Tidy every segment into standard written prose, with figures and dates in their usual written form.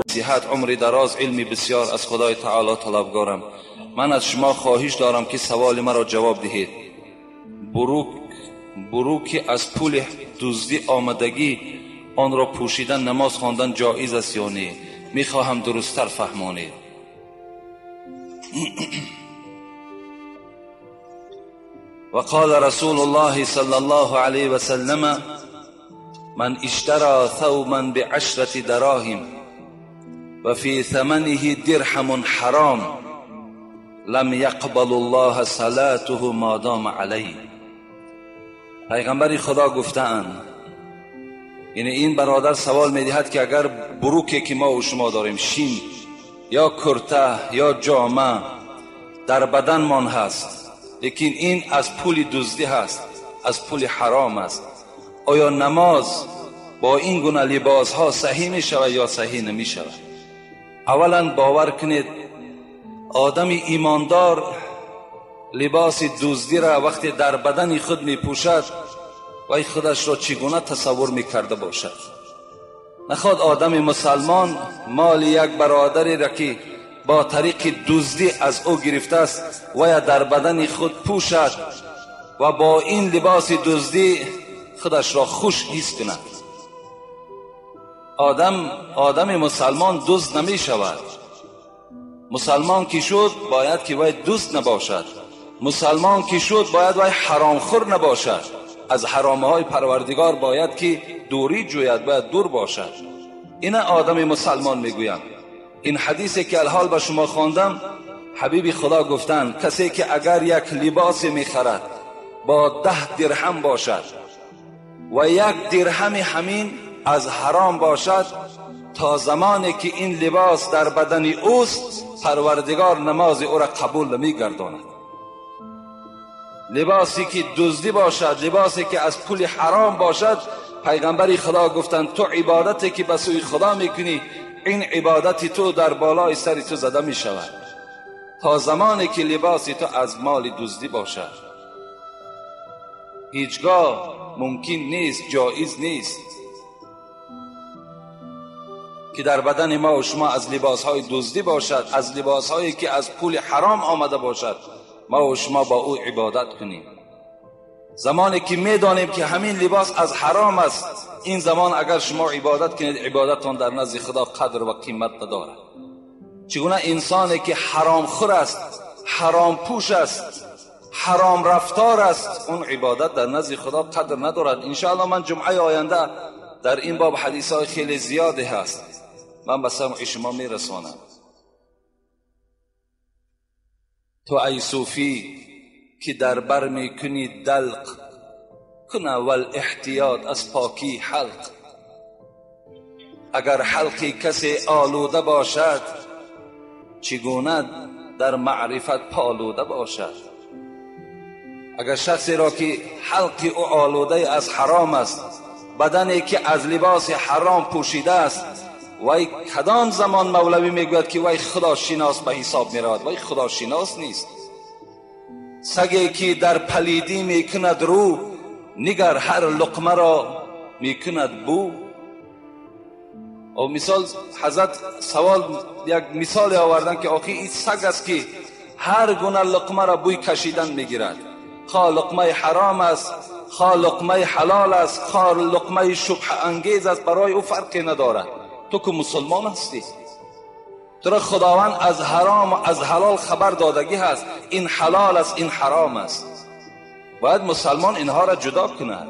صحت، عمر دراز، علم بسیار از خدای تعالی طلبگارم. من از شما خواهش دارم که سوال مرا جواب دهید. بروک از پول دزدی آمدگی آن را پوشیدن نماز خواندن جایز است یا نه؟ میخواهم درستتر فهمانید. وقال رسول الله صلى الله عليه وسلم من اشترى ثوبا بعشرة دراهم وفي ثمنه درهم حرام لم يقبل الله صلاته ما دام عليه. پیغمبر خدا گفتند، یعنی این برادر سوال میدهد که اگر بروکی که ما و شما داریم، شین یا کرته یا جامه در بدنمان هست، لیکن این از پول دزدی هست، از پول حرام است، آیا نماز با این گونه لباس ها صحیح می شود یا صحیح نمی شود؟ اولا باور کنید آدم ایماندار لباس دزدی را وقتی در بدن خود می پوشد وی خودش را چگونه تصور می کرده باشد؟ نخواد آدم مسلمان مال یک برادری را که با طریق دزدی از او گرفته است و یا در بدن خود پوشد و با این لباس دزدی خودش را خوش حس کند. آدم مسلمان دزد نمی شود. مسلمان که شد باید که وی دزد نباشد. مسلمان که شد باید وی حرامخور نباشد. از حرامهای پروردگار باید که دوری جوید، باید دور باشد. این آدم مسلمان میگویم. این حدیثی که الحال به شما خواندم، حبیب خدا گفتند کسی که اگر یک لباس میخرد با 10 درهم باشد و 1 درهم همین از حرام باشد، تا زمانی که این لباس در بدن اوست پروردگار نماز او را قبول نمیگرداند. لباسی که دزدی باشد، لباسی که از پول حرام باشد، پیغمبر خدا گفتند تو عبادتی که به سوی خدا میکنی، این عبادت تو در بالای سر تو زده می شود تا زمانی که لباس تو از مال دزدی باشد. هیچگاه ممکن نیست، جایز نیست که در بدن ما و شما از لباس های دزدی باشد، از لباس هایی که از پول حرام آمده باشد، ما و شما با او عبادت کنیم. زمانی که میدانیم که همین لباس از حرام است، این زمان اگر شما عبادت کنید، عبادتتان در نزد خدا قدر و قیمت ندارد. چگونه انسانی که حرام خور است، حرام پوش است، حرام رفتار است، اون عبادت در نزد خدا قدر ندارد. انشاءالله من جمعه آینده در این باب حدیث های خیلی زیادی هست، من به سمع شما میرسانم. تو ای صوفی که در بر میکنی دلق، کن اول احتیاط از پاکی حلق. اگر حلقی کسی آلوده باشد، چگونه در معرفت پالوده باشد؟ اگر شخصی را که حلقی او آلوده از حرام است، بدنی که از لباس حرام پوشیده است، وی کدام زمان مولوی میگوید که وی خداشناس به حساب میرود؟ وی خداشناس نیست. سگی که در پلیدی میکند رو، نگر هر لقمه را میکند بو. او مثال حضرت سوال یک مثال آوردن که آخی این سگ است که هر گونه لقمه را بوی کشیدن میگیرد، خواه لقمه حرام است، خواه لقمه حلال است، خواه لقمه شبهه انگیز است، برای او فرقی ندارد. تو که مسلمان هستی، تو را خداوند از حرام و از حلال خبر دادگی هست، این حلال است، این حرام است. باید مسلمان اینها را جدا کند.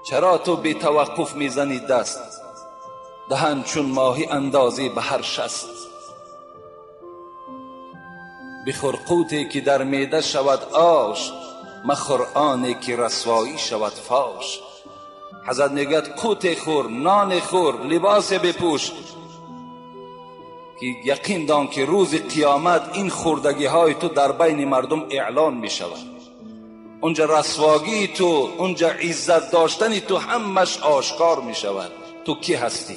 چرا تو بی توقف میزنی دست، دهن چون ماهی اندازی به هر شست؟ بخور قوتی که در معده شود آش، مخور آنی که رسوایی شود فاش. حضرت میگوید قوت خور، نان خور، لباس بپوش، که یقین دان که روز قیامت این خوردگی های تو در بین مردم اعلان می شود. اونجا رسواگی تو، اونجا عزت داشتنی تو همش آشکار می شود. تو کی هستی؟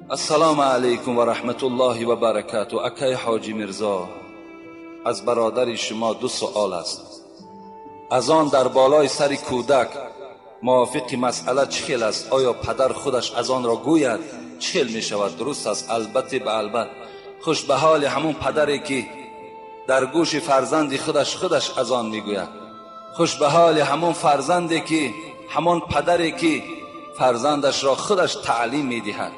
السلام علیکم و رحمت الله و برکاته. اکای حاجی میرزا، از برادر شما دو سوال است. از آن در بالای سر کودک موافق مسئله چخیل است؟ آیا پدر خودش از آن را گوید چخیل می شود؟ درست است؟ البته به البته. خوش به حال همون پدری که در گوش فرزند خودش از آن میگوید. خوش به حال همون فرزندی که همون پدری که فرزندش را خودش تعلیم میدهد.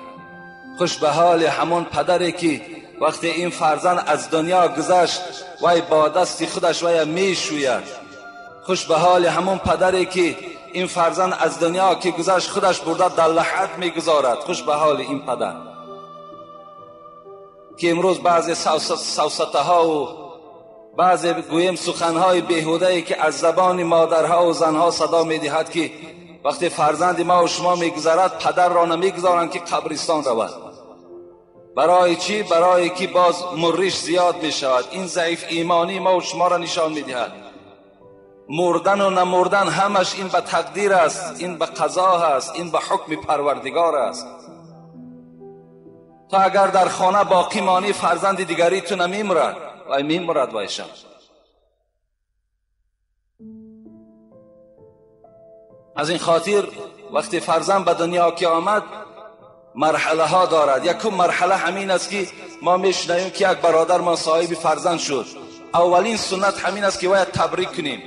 خوش به حال همون پدری که وقتی این فرزند از دنیا گذشت وی با دست خودش وی میشوید. خوش به حال همون پدری که این فرزند از دنیا که گذشت خودش برده در لحد میگذارد. خوش به حال این پدر که امروز بعضی سوسطه ها و بعضی گویم سخنهای بیهوده که از زبان مادرها و زنها صدا میدهد که وقتی فرزند ما و شما میگذرد پدر را نمیگذارند که قبرستان رود. برای چی؟ برای که باز مرش زیاد میشود. این ضعیف ایمانی ما و شما را نشان میدهد. مردن و نمردن همش این به تقدیر است، این به قضا است، این به حکم پروردگار است. تا اگر در خانه باقی مانی فرزند دیگری تو نمیمرد و میمرد وایشم. از این خاطر وقتی فرزند به دنیا که آمد مرحله ها دارد. یکم مرحله همین است که ما میشنویم که یک برادر ما صاحب فرزند شد. اولین سنت همین است که باید تبریک کنیم.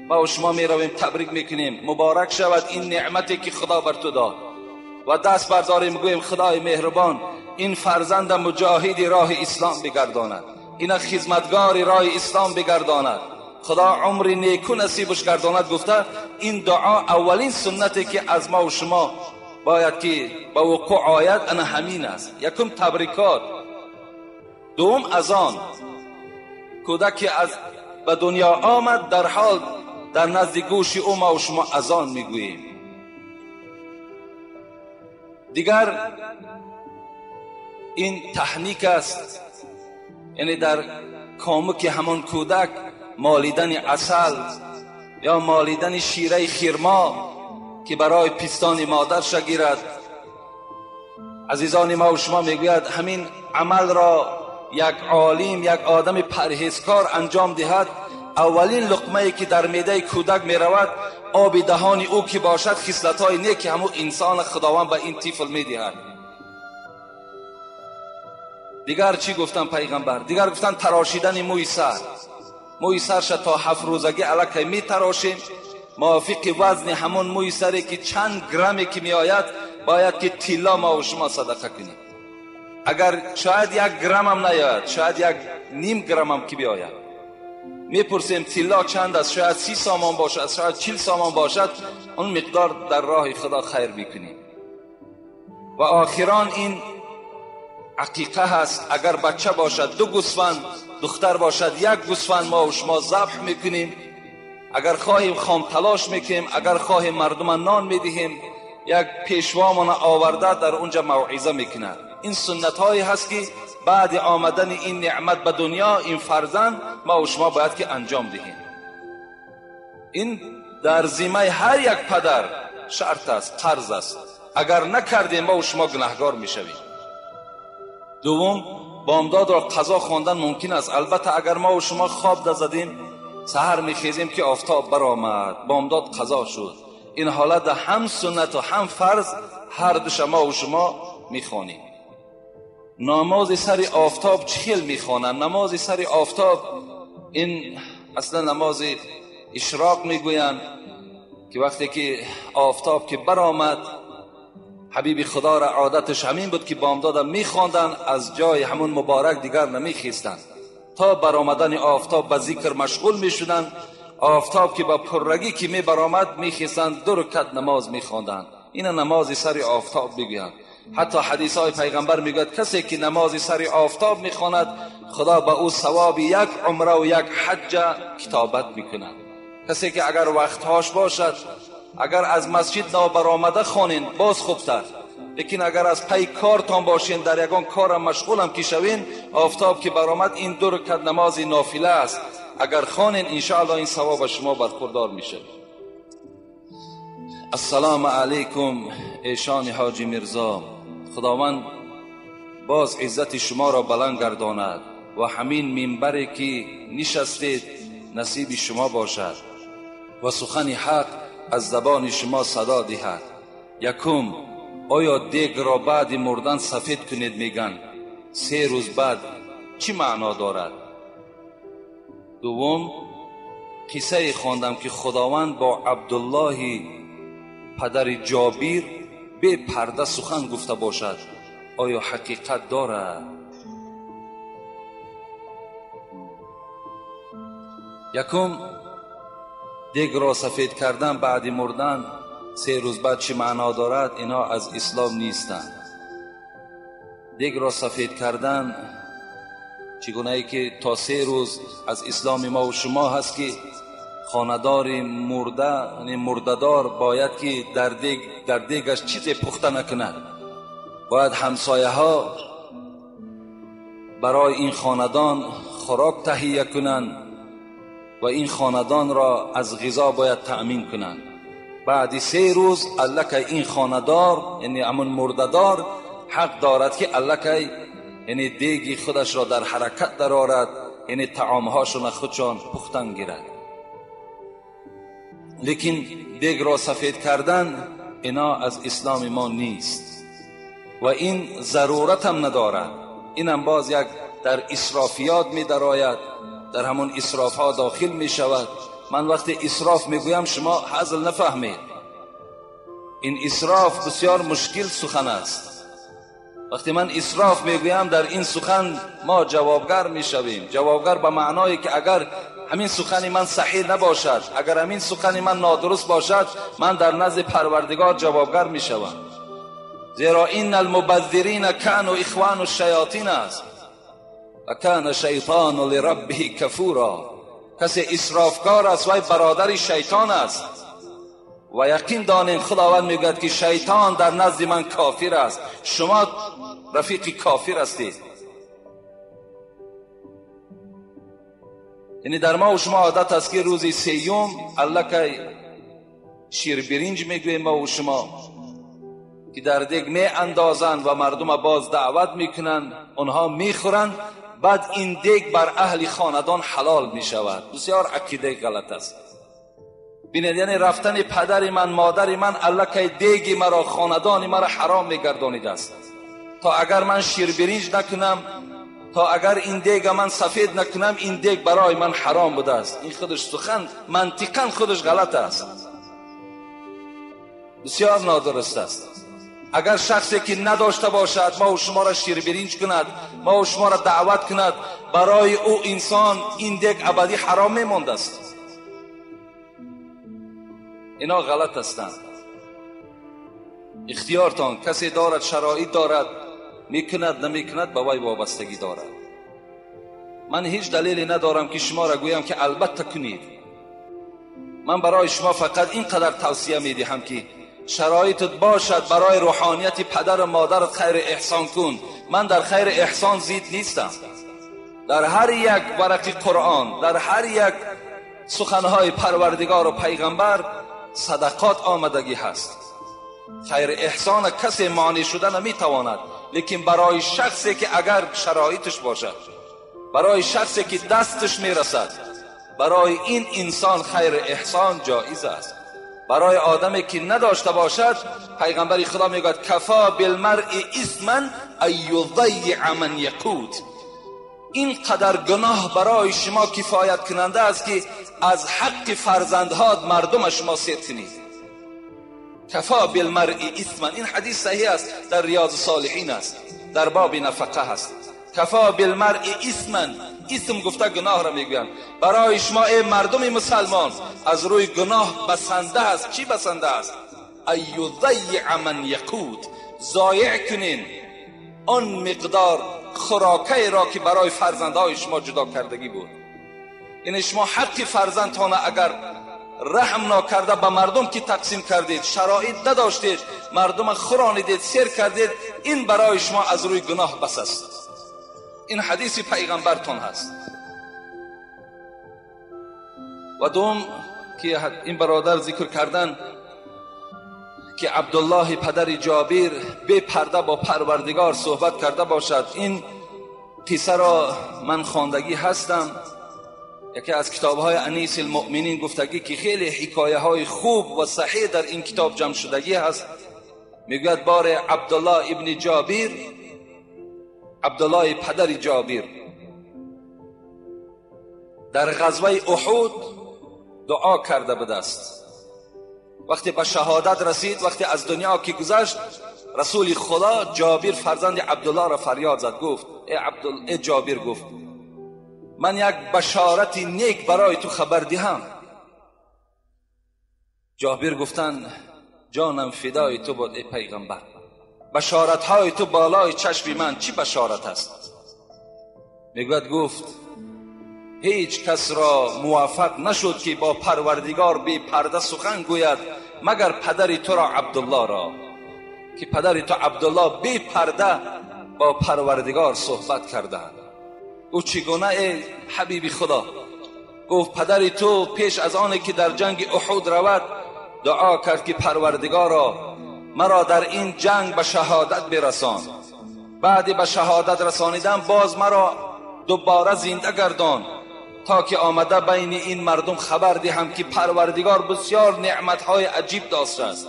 ما و شما میرویم تبریک میکنیم، مبارک شود این نعمتی که خدا بر تو داد، و دست برداریم میگوییم خدای مهربان این فرزند مجاهد راه اسلام بگرداند، این خدمتگار راه اسلام بگرداند، خدا عمر نیکو نصیبش گرداند. گفته این دعا اولین سنتی که از ما و شما باید که به وقوع آید انا همین است. یکم تبریکات، دوم اذان. کودک از به دنیا آمد در حال در نزد گوش او ما و شما اذان میگوییم. دیگر این تحنیک است، یعنی در کامک همان کودک مالیدن عسل یا مالیدن شیره خرما که برای پستان مادر شگیرد. عزیزان ما و شما میگوید همین عمل را یک عالم، یک آدم پرهیزکار انجام دهد، اولین لقمه که در معده کودک میرود آب دهان او که باشد خصلت‌های نیک همون انسان خداوند به این طفل میدهد. دیگر چی گفتن پیغمبر؟ دیگر گفتن تراشیدن موی سر. موی سرش تا 7 روزگی الکی می تراشیم، موافق وزن همون موی سری که چند گرمی که می آید باید که طلا ما و شما صدقه کنیم. اگر شاید 1 گرم هم نیاید، شاید 1.5 گرم هم که بیاید. میپرسیم طلا چند است؟ شاید 30 سامان باشد، شاید 40 سامان باشد. اون مقدار در راه خدا خیر میکنیم. و آخران این عقیقه هست. اگر بچه باشد 2 گوسفند، دختر باشد 1 گوسفند ما و شما ذبح میکنیم. اگر خواهیم خام تلاش میکنیم، اگر خواهیم مردم نان میدهیم. یک پیشوامان آورده در اونجا موعظه میکند. این سنت هایی هست که بعد آمدن این نعمت به دنیا، این فرزند، ما و شما باید که انجام دهیم. این در ذمه هر یک پدر شرط است، قرض است. اگر نکردیم ما و شما گناهگار میشویم. دوم، بامداد را قضا خواندن ممکن است. البته اگر ما و شما خواب زدیم، سحر میخیزیم که آفتاب برآمد، بامداد قضا شد. این حالت هم سنت و هم فرض هر دو ما و شما میخوانیم. نماز سر آفتاب چخیل میخوانند؟ نماز سر آفتاب این اصلا نماز اشراق میگویند که وقتی که آفتاب که برآمد، حبیب خدا را عادتش همین بود که بامداد میخواندند، از جای همون مبارک دیگر نمیخیستند تا برآمدن آفتاب به ذکر مشغول میشدند. آفتاب که با پررگی که می برآمد میخیستند، 2 رکعت نماز میخواندند. این نماز سر آفتاب میگویند. حتی حدیث های پیغمبر میگوید کسی که نماز سر آفتاب میخواند خدا به او ثواب 1 عمره و 1 حج کتابت میکند. کسی که اگر وقتهاش باشد، اگر از مسجد نابرآمده خوانین باز خوبتر، لیکن اگر از پی کارتان باشین، در یگان کارم مشغولم که شوین، آفتاب که برآمد این 2 رکعت نماز نافله است، اگر خوانین انشاءالله این ثواب شما برخوردار میشه. السلام علیکم ایشان حاجی میرزا، خداوند باز عزت شما را بلند گرداند و همین منبری که نشستید نصیب شما باشد و سخن حق از زبان شما صدا دهد. یکم، آیا دیگ را بعد مردن سفید کنید میگن 3 روز بعد چی معنا دارد؟ دوم، قصه خواندم که خداوند با عبدالله پدر جابر بی پرده سخن گفته باشد، آیا حقیقت دارد؟ یکم، دیگ را سفید کردن بعد مردن 3 روز بعد چی معنا دارد؟ اینا از اسلام نیستند. دیگ را سفید کردن چگونه ای که تا 3 روز از اسلام ما و شما هست که خاندار مرده، یعنی مرده‌دار، باید که در دیگش چیزی پخته نکند. باید همسایه ها برای این خاندان خوراک تهیه کنند و این خاندان را از غذا باید تأمین کنند. بعد 3 روز الکی این خاندار، یعنی همون مرده‌دار، حق دارد که الکی یعنی دیگی خودش را در حرکت درآورد، یعنی طعامهاشون خودشان پختن گیرد. لیکن دیگ را سفید کردن اینا از اسلام ما نیست و این ضرورت هم ندارد. اینم باز یک در اسرافیات می درآید، در همون اسراف ها داخل می شود. من وقتی اسراف می گویم شما هزل نفهمید، این اسراف بسیار مشکل سخن است. وقتی من اسراف میگویم در این سخن ما جوابگر میشویم. جوابگر به معنایی که اگر همین سخن من صحیح نباشد، اگر همین سخن من نادرست باشد، من در نزد پروردگار جوابگر میشوم. زیرا این المبذرین کانوا اخوان الشیاطین است و کان شیطان لربه کفورا. کسی اسرافکار است وی برادر شیطان است و یقین دانیم خداوند میگوید که شیطان در نزد من کافر است، شما رفیق کافر هستید. یعنی در ما و شما عادت است که روز سیوم الکی شیر برنج میگوییم ما و شما که در دیگ می اندازند و مردم باز دعوت میکنند، آنها میخورند، بعد این دیگ بر اهل خاندان حلال میشود. بسیار عقیده غلط است. بینید، یعنی رفتن پدر من، مادر من، الکی دیگ مرا، خاندان مرا حرام میگردانید است. تا اگر من شیر برنج نکنم، تا اگر این دیگ من سفید نکنم، این دیگ برای من حرام بوده است. این خودش سخن منطقاً خودش غلط است، بسیار نادرست است. اگر شخصی که نداشته باشد ما و شما را شیر برنج کند، ما و شما را دعوت کند، برای او انسان این دیگ ابدی حرام میموند است. اینا غلط هستند. اختیارتان، کسی دارد، شرایط دارد، میکند نمیکند به وی وابستگی دارد. من هیچ دلیلی ندارم که شما را گویم که البته کنید. من برای شما فقط اینقدر توصیه میدهم که شرایطت باشد برای روحانیت پدر و مادرت خیر احسان کن. من در خیر احسان زید نیستم. در هر یک ورق قرآن، در هر یک سخنهای پروردگار و پیغمبر صدقات آمدگی هست. خیر احسان کسی مانع شده نمیتواند، لیکن برای شخصی که اگر شرایطش باشد، برای شخصی که دستش میرسد، برای این انسان خیر احسان جایز است. برای آدمی که نداشته باشد، پیغمبر خدا میگوید کفا بالمرء اثما ان یضیع من یقوت. این قدر گناه برای شما کفایت کننده است که از حق فرزندها مردم شما سیر کنید. کفا بالمرء اثما، این حدیث صحیح است، در ریاض صالحین است، در باب نفقه است. کفا بالمرء اثما، اسم گفته گناه را میگویند. برای شما ای مردم مسلمان از روی گناه بسنده است. چی بسنده است؟ ای یضیع من یقوت، ضایع کنین آن مقدار خوراکه را که برای فرزندهای شما جدا کردگی بود. یعنی شما حق فرزندتان اگر رحم ناکرده به مردم که تقسیم کردید، شرایط نداشتید، مردم خورانیدید، سیر کردید، این برای شما از روی گناه بس است. این حدیث پیغمبرتان هست. و دوم که این برادر ذکر کردن که عبدالله پدر جابر بی پرده با پروردگار صحبت کرده باشد، این قصه را من خواندگی هستم. یکی از کتاب‌های انیس المؤمنین گفتگی که خیلی حکایه های خوب و صحیح در این کتاب جمع شدگی هست. میگوید بار عبدالله ابن جابر، عبدالله پدر جابر، در غزوه احد دعا کرده بوده است. وقتی به شهادت رسید، وقتی از دنیا که گذشت، رسول خدا جابر فرزند عبدالله را فریاد زد، گفت ای جابر، گفت من یک بشارت نیک برای تو خبر دهم. جابر گفتن جانم فدای تو بود ای پیغمبر، بشارت های تو بالای چشم من، چی بشارت است؟ میگوید گفت هیچ کس را موفق نشد که با پروردگار بی پرده سخن گوید مگر پدر تو را عبدالله را، که پدر تو عبدالله بی پرده با پروردگار صحبت کردند. گفت چگونه ای حبیب خدا؟ گفت پدر تو پیش از آن که در جنگ احد رود دعا کرد که پروردگارا مرا در این جنگ به شهادت برسان، بعد به شهادت رسانیدن باز مرا دوباره زنده گردان تا که آمده بین این مردم خبر دهم که پروردگار بسیار نعمتهای عجیب داشته است،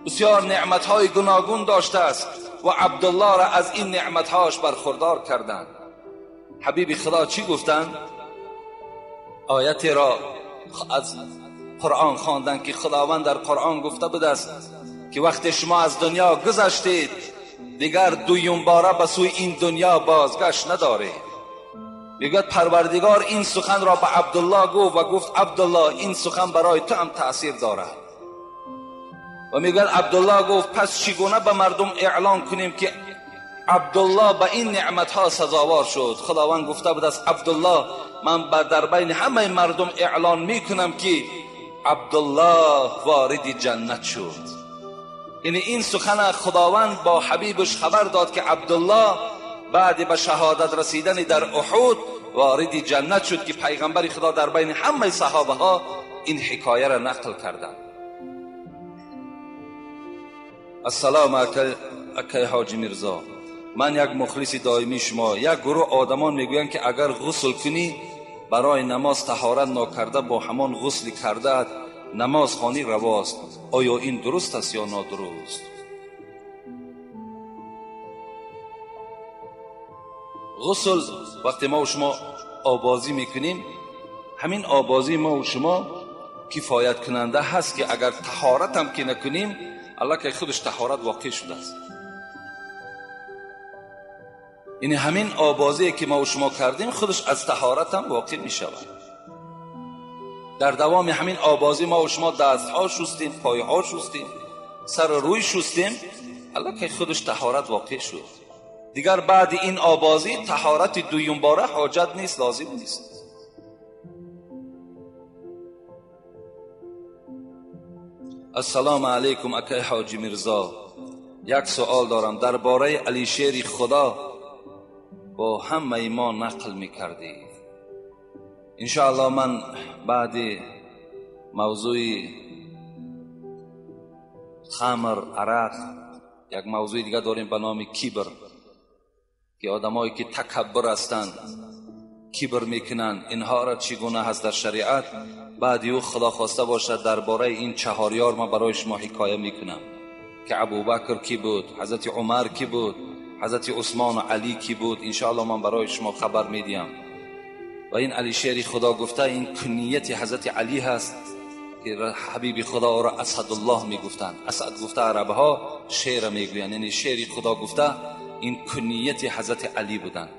بسیار نعمتهای گوناگون داشته است و عبدالله را از این نعمتهاش برخوردار کردند. حبیب خدا چی گفتند؟ آیت را از قرآن خواندند که خداوند در قرآن گفته بوده است که وقتی شما از دنیا گذشتید دیگر دویم باره به سوی این دنیا بازگشت ندارید. میگوید پروردگار این سخن را به عبدالله گفت و گفت عبدالله این سخن برای تو هم تأثیر دارد. و میگوید عبدالله گفت پس چگونه به مردم اعلان کنیم که عبدالله به این نعمتها سزاوار شد؟ خداوند گفته بود است عبدالله من در بین همه مردم اعلان میکنم که عبدالله وارد جنت شد. یعنی این سخن خداوند با حبیبش خبر داد که عبدالله بعد به شهادت رسیدن در احد وارد جنت شد که پیغمبر خدا در بین همه صحابه ها این حکایه را نقل کردند. السلام اکی حاجی میرزا، من یک مخلص دائمی شما. یک گروه آدمان میگویند که اگر غسل کنی برای نماز طهارت ناکرده با همان غسل کرده نماز خوانی رواست، آیا این درست است یا نادرست؟ غسل وقتی ما و شما آبازی میکنیم، همین آبازی ما و شما کفایت کننده هست که اگر طهارت هم که نکنیم الله که خودش طهارت واقع شده است. یعنی همین آبازی که ما و شما کردیم خودش از طهارت هم واقع می شود. در دوام همین آبازی ما و شما دستها شستیم، پایها شستیم، سر روی شستیم، الله که خودش طهارت واقع شد. دیگر بعد این آبازی طهارت دویم باره حاجت نیست، لازم نیست. السلام علیکم اکی حاجی میرزا، یک سوال دارم درباره علی شیر خدا با همه ما نقل میکردید. انشاءالله من بعد موضوع خمر، عرق، یک موضوع دیگه داریم به نام کبر، که آدمایی که تکبر هستند، کبر میکنند، اینها را چگونه هست در شریعت. بعد او خدا خواسته باشد درباره این چهار یار من برای شما حکایه میکنم که ابوبکر کی بود، حضرت عمر کی بود، حضرت عثمان و علی کی بود. انشاءالله من برای شما خبر میدیم. و این علی شیر خدا گفته این کنیت حضرت علی هست که حبیب خدا را اسدالله میگفتند. اسد گفته عربها شیر میگویند، یعنی شیر خدا گفته این کنیت حضرت علی بودند.